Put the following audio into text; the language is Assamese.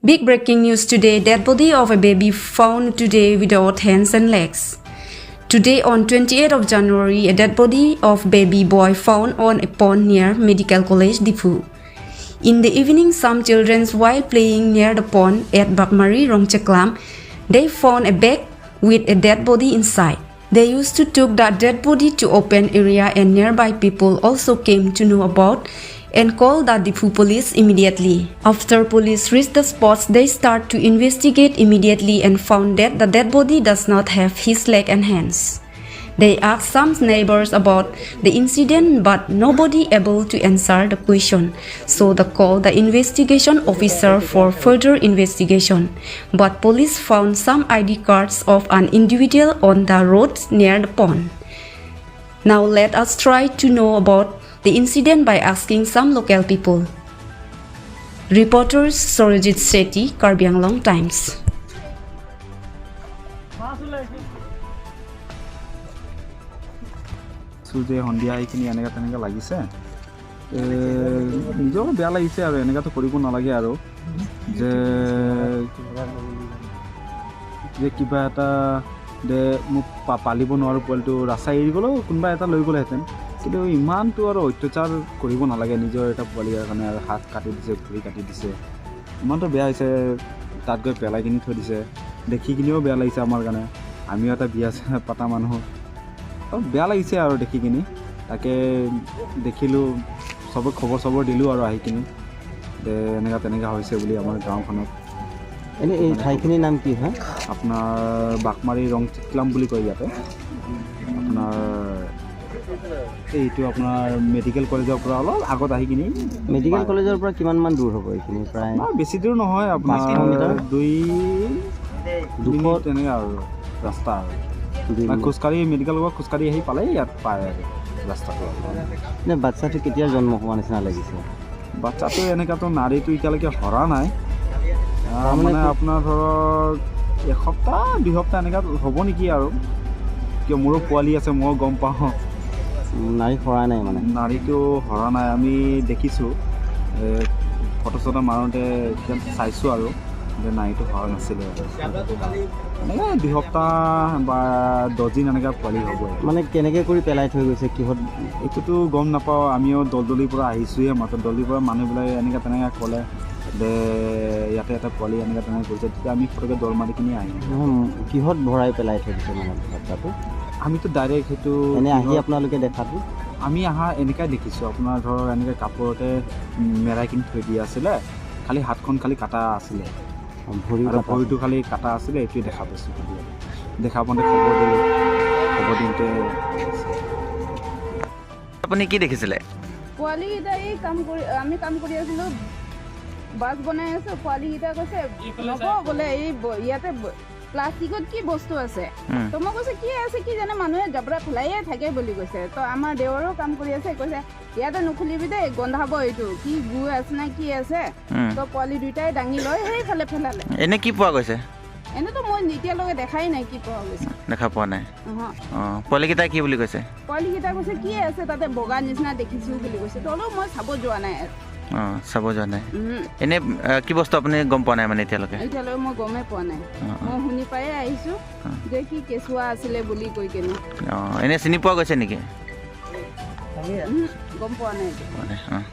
Big breaking news today: dead body of a baby found today without hands and legs. Today, on 28th of January, a dead body of baby boy found on a pond near Medical College, Diphu. In the evening, some children, while playing near the pond at Baghmari, Rongcheklam, they found a bag with a dead body inside. They used to took the dead body to open area, and nearby people also came to know about and called the Diphu police immediately. After police reached the spots, they start to investigate immediately and found that the dead body does not have his leg and hands. They asked some neighbors about the incident, but nobody able to answer the question. So they called the investigation officer for further investigation. But police found some ID cards of an individual on the road near the pond. Now let us try to know about the incident by asking some local people. Reporters Sorojit Sethi, Karbi Anglong Times. যে সন্ধিয়া এইখিনি এনেকুৱা তেনেকুৱা লাগিছে, নিজৰো বেয়া লাগিছে আৰু এনেকুৱাতো কৰিব নালাগে আৰু যে কিবা এটা যে মোক পালিব নোৱাৰোঁ পোৱালিটো, ৰাস্তা এৰি গ'লেও কোনোবা এটা লৈ গ'লেহেঁতেন, কিন্তু ইমানটো আৰু অত্যাচাৰ কৰিব নালাগে নিজৰ এটা পোৱালিৰ কাৰণে। আৰু হাত কাটি দিছে, ভৰি কাটি দিছে, ইমানটো বেয়া হৈছে। তাত গৈ পেলাই কিনি থৈ দিছে, দেখি কিনিও বেয়া লাগিছে আমাৰ কাৰণে। আমিও এটা বিয়া চিয়া পতা মানুহ, অলপ বেয়া লাগিছে আৰু দেখি কিনি। তাকে দেখিলোঁ, চবক খবৰ চবৰ দিলোঁ আৰু আহি কিনি যে এনেকুৱা তেনেকুৱা হৈছে বুলি আমাৰ গাঁওখনত। এনেই এই ঠাইখিনিৰ নাম কি হয়? আপোনাৰ বাঘমাৰী ৰংচিকলাম বুলি কয় ইয়াতে। আপোনাৰ এইটো আপোনাৰ মেডিকেল কলেজৰ পৰা অলপ আগত আহি কিনি। মেডিকেল কলেজৰ পৰা কিমানমান দূৰ হ'ব এইখিনি প্ৰায়? বেছি দূৰ নহয়, আপোনাৰ 500 মিটাৰ? 2 200 মিনিট তেনেকুৱা আৰু ৰাস্তা আৰু মানে খোজকাঢ়ি মেডিকেলৰ পৰা খোজকাঢ়ি আহি পালে ইয়াত পায় আৰু ৰাস্তাটো। নে বাচ্ছাটো কেতিয়া জন্ম হোৱা নিচিনা লাগিছে? বাচ্ছাটো এনেকুৱাতো নাড়ীটো এতিয়ালৈকে সৰা নাই। তাৰমানে মানে আপোনাৰ ধৰক এসপ্তাহ 2 সপ্তাহ এনেকুৱা হ'ব নেকি আৰু, কিয় মোৰো পোৱালি আছে, ময়ো গম পাওঁ। নাড়ী সৰা নাই মানে? নাড়ীটো সৰা নাই। আমি দেখিছোঁ, ফটো চটো মাৰোঁতে চাইছোঁ আৰু যে নাড়ীটো সৰা নাছিলে আৰু এনেকৈ 2 সপ্তাহ বা 10 দিন এনেকুৱা পোৱালি হ'ব। মানে কেনেকৈ কৰি পেলাই থৈ গৈছে, কিহত? এইটোতো গম নাপাওঁ। আমিও দলদলিৰ পৰা আহিছোঁহে মাত্ৰ। দলদলিৰ পৰা মানুহবিলাকে এনেকুৱা তেনেকুৱা ক'লে যে ইয়াতে এটা পোৱালি এনেকুৱা তেনেকুৱা কৰিছে, তেতিয়া আমি ফটককৈ দল মাৰি কিনি আহিম। নহয়, কিহত ভৰাই পেলাই থৈ দিছে মানে বাচ্ছাটো? আমিতো ডাইৰেক্ট সেইটো এনে আহি আপোনালোকে দেখাটো? আমি অহা এনেকুৱাই দেখিছোঁ, আপোনাৰ ধৰক এনেকৈ কাপোৰতে মেৰাই কিনি থৈ দিয়া আছিলে, খালি হাতখন খালি কাটা আছিলে ভৰি আৰু ভৰিটো খালি কাটা আছিলে, এইটোৱে দেখা পাইছোঁ। খালি আৰু দেখা পাওঁতে খবৰ দিলোঁ, খবৰ দিওঁতে আপুনি কি দেখিছিলে? পোৱালিকেইটা এই কাম কৰি, আমি কাম কৰি আছিলোঁ, বাছ বনাই আছোঁ। পোৱালিকেইটা কৈছে নব বোলে এই ইয়াতে প্লাষ্টিকত কি বস্তু আছে। তো মই কৈছোঁ কি আছে কি জানে, মানুহে জাবৰা পেলাইয়ে থাকে বুলি কৈছে। তো আমাৰ দেৱৰো কাম কৰি আছে, কৈছে ইয়াতে নুখুলিবি দেই, গোন্ধাব, এইটো কি গু আছে নে কি আছে। তো পোৱালি দুইটাই দাঙি লৈ সেইফালে পেলালে। এনে কি পোৱা গৈছে? এনেতো মই এতিয়ালৈকে দেখাই নাই কি পোৱা গৈছে। দেখা পোৱা নাই? অহ। অঁ, পোৱালিকেইটাই কি বুলি কৈছে? পোৱালিকেইটা কৈছে কি আছে তাতে, বগা নিচিনা দেখিছোঁ বুলি কৈছে। তো হ'লেও মই চাব যোৱা নাই। অঁ, চাব যোৱা নাই। এনে কি বস্তু আপুনি গম পোৱা নাই মানে এতিয়ালৈকে? এতিয়ালৈকে মই গমেই পোৱা নাই। অঁ। মই শুনি পায়ে আহিছোঁ যে কি কেঁচুৱা আছিলে বুলি কৈ কেনে। অঁ, এনে চিনি পোৱা গৈছে নেকি? গম পোৱা নাই। পোৱা নাই, অঁ।